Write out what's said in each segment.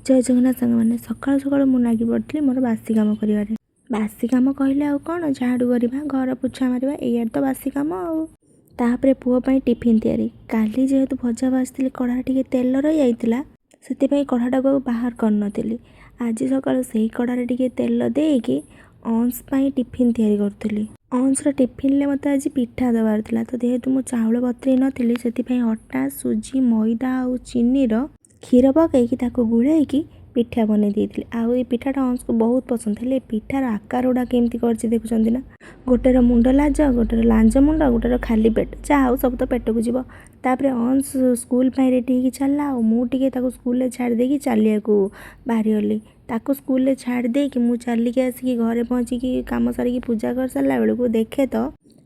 ଜୟ ଜଗନ୍ନାଥ ସାଙ୍ଗମାନେ। ସକାଳୁ ସକାଳୁ ମୁଁ ଲାଗି ପଡ଼ିଥିଲି ମୋର ବାସି କାମ କରିବାରେ। ବାସି କାମ କହିଲେ ଆଉ କ'ଣ? ଝାଡ଼ୁ କରିବା, ଘର ପୋଛା ମାରିବା, ଏଇଆ ତ ବାସି କାମ। ଆଉ ତାପରେ ପୁଅ ପାଇଁ ଟିଫିନ୍ ତିଆରି। କାଲି ଯେହେତୁ ଭଜା ଭାଜିଥିଲି, କଢ଼ାରେ ଟିକେ ତେଲ ରହିଯାଇଥିଲା, ସେଥିପାଇଁ କଢ଼ାଟାକୁ ଆଉ ବାହାର କରିନଥିଲି। ଆଜି ସକାଳୁ ସେଇ କଢ଼ାରେ ଟିକେ ତେଲ ଦେଇକି ଅଂଶ ପାଇଁ ଟିଫିନ୍ ତିଆରି କରୁଥିଲି। ଅଂଶର ଟିଫିନ୍ରେ ମୋତେ ଆଜି ପିଠା ଦେବାର ଥିଲା। ତ ଯେହେତୁ ମୁଁ ଚାଉଳ ବତୁରେଇ ନଥିଲି, ସେଥିପାଇଁ ଅଟା, ସୁଜି, ମଇଦା ଆଉ ଚିନିର କ୍ଷୀର ପକାଇକି ତାକୁ ଗୋଳେଇକି ପିଠା ବନେଇ ଦେଇଥିଲି। ଆଉ ଏଇ ପିଠାଟା ଅଂଶକୁ ବହୁତ ପସନ୍ଦ। ହେଲେ ଏ ପିଠାର ଆକାର ଗୁଡ଼ା କେମିତି କରିଛି ଦେଖୁଛନ୍ତି ନା? ଗୋଟେର ମୁଣ୍ଡ ଲାଜ, ଗୋଟେର ଲାଞ୍ଜ ମୁଣ୍ଡ, ଗୋଟେର ଖାଲି ପେଟ। ଯାହା ହଉ, ସବୁ ତ ପେଟକୁ ଯିବ। ତାପରେ ଅଂଶ ସ୍କୁଲ ପାଇଁ ରେଡ଼ି ହେଇକି ଚାଲିଲା ଆଉ ମୁଁ ଟିକେ ତାକୁ ସ୍କୁଲରେ ଛାଡ଼ି ଦେଇକି ଚାଲିବାକୁ ବାହାରିଗଲି। ତାକୁ ସ୍କୁଲରେ ଛାଡ଼ି ଦେଇକି ମୁଁ ଚାଲିକି ଆସିକି ଘରେ ପହଞ୍ଚିକି କାମ ସାରିକି ପୂଜା କରିସାରିଲା ବେଳକୁ ଦେଖେ ତ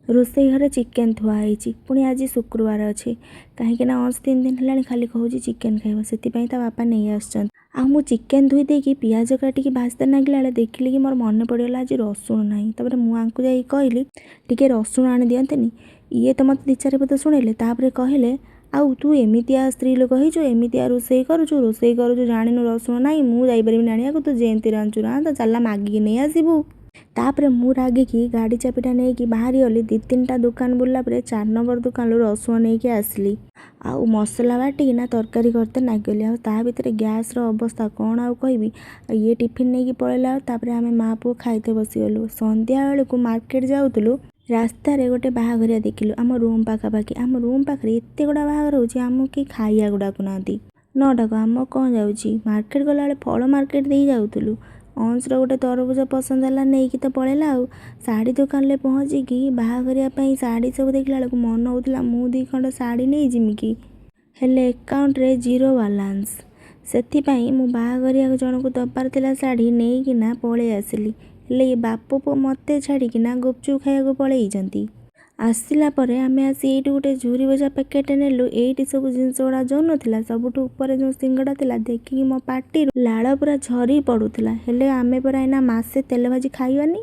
ରୋଷେଇ ଘରେ ଚିକେନ୍ ଥୁଆ ହେଇଛି। ପୁଣି ଆଜି ଶୁକ୍ରବାର ଅଛି। କାହିଁକିନା ଅଂଶ 3 ଦିନ ହେଲାଣି ଖାଲି କହୁଛି ଚିକେନ୍ ଖାଇବ, ସେଥିପାଇଁ ତା ବାପା ନେଇ ଆସିଛନ୍ତି। ଆଉ ମୁଁ ଚିକେନ୍ ଧୋଇ ଦେଇକି ପିଆଜ କାଟିକି ଭାଜିତେ ନାଗିଲା ବେଳେ ଦେଖିଲି କି ମୋର ମନେ ପଡ଼ିଗଲା ଆଜି ରସୁଣ ନାହିଁ। ତାପରେ ମୁଁ ୟାଙ୍କୁ ଯାଇକି କହିଲି, ଟିକେ ରସୁଣ ଆଣି ଦିଅନ୍ତେନି? ଇଏ ତ ମୋତେ ଦୁଇ ଚାରି ପଦ ଶୁଣେଇଲେ। ତାପରେ କହିଲେ, ଆଉ ତୁ ଏମିତିଆ ସ୍ତ୍ରୀ ଲୋକ ହେଇଛୁ, ଏମିତିଆ ରୋଷେଇ କରୁଛୁ, ଜାଣିନୁ ରସୁଣ ନାହିଁ? ମୁଁ ଯାଇପାରିବିନି ଆଣିବାକୁ, ତୁ ଯେମିତି ରାନ୍ଧୁଛୁ ରାନ୍ଧ, ଚାଲନା ମାଗିକି ନେଇ ଆସିବୁ। ତାପରେ ମୁଁ ରାଗିକି ଗାଡ଼ି ଚାବିଟା ନେଇକି ବାହାରିଗଲି। ଦୁଇ ତିନିଟା ଦୋକାନ ବୁଲିଲା ପରେ 4 ନମ୍ବର ଦୋକାନରୁ ରସୁଣ ନେଇକି ଆସିଲି ଆଉ ମସଲା ବାଟିକିନା ତରକାରୀ କରିତେ ନାଗିଗଲି। ଆଉ ତା ଭିତରେ ଗ୍ୟାସ୍ର ଅବସ୍ଥା କ'ଣ ଆଉ କହିବି। ଆଉ ଇଏ ଟିଫିନ୍ ନେଇକି ପଳେଇଲା ଆଉ ତାପରେ ଆମେ ମା ପୁଅ ଖାଇତେ ବସିଗଲୁ। ସନ୍ଧ୍ୟାବେଳକୁ ମାର୍କେଟ ଯାଉଥିଲୁ, ରାସ୍ତାରେ ଗୋଟେ ବାହାଘରିଆ ଦେଖିଲୁ ଆମ ରୁମ୍ ପାଖାପାଖି। ଆମ ରୁମ୍ ପାଖରେ ଏତେ ଗୁଡ଼ା ବାହାଘର ହେଉଛି, ଆମକୁ କେହି ଖାଇବାକୁ ଡାକୁନାହାନ୍ତି। ନ ଡାକ, ଆମ କ'ଣ ଯାଉଛି? ମାର୍କେଟ ଗଲାବେଳେ ଫଳ ମାର୍କେଟ ଦେଇ ଯାଉଥିଲୁ। ଅଂଶର ଗୋଟେ ତରଭୁଜ ପସନ୍ଦ ହେଲା, ନେଇକି ତ ପଳେଇଲା। ଆଉ ଶାଢ଼ୀ ଦୋକାନରେ ପହଞ୍ଚିକି ବାହାଘରିଆ ପାଇଁ ଶାଢ଼ୀ ସବୁ ଦେଖିଲା ବେଳକୁ ମନ ହେଉଥିଲା ମୁଁ ଦୁଇ ଖଣ୍ଡ ଶାଢ଼ୀ ନେଇଯିମି କି। ହେଲେ ଆକାଉଣ୍ଟରେ ଜିରୋ ବାଲାନ୍ସ। ସେଥିପାଇଁ ମୁଁ ବାହାଘରିଆ ଜଣକୁ ଦେବାର ଥିଲା ଶାଢ଼ୀ, ନେଇକିନା ପଳେଇ ଆସିଲି। ହେଲେ ଏ ବାପ ପୁଅ ମୋତେ ଛାଡ଼ିକିନା ଗୁପଚୁପ୍ ଖାଇବାକୁ ପଳେଇଛନ୍ତି। ଆସିଲା ପରେ ଆମେ ଆସି ଏଇଠି ଗୋଟେ ଝୁରି ଭଜା ପ୍ୟାକେଟ୍ ନେଲୁ। ଏଇଠି ସବୁ ଜିନିଷ ଗୁଡ଼ା ଯେଉଁ ନଥିଲା, ସବୁଠୁ ଉପରେ ଯେଉଁ ସିଙ୍ଗଡ଼ା ଥିଲା, ଦେଖିକି ମୋ ପାଟିରୁ ଲାଳ ପୁରା ଝରି ପଡ଼ୁଥିଲା। ହେଲେ ଆମେ ପରା ଏଇନା ମାସେ ତେଲ ଭାଜି ଖାଇବାନି।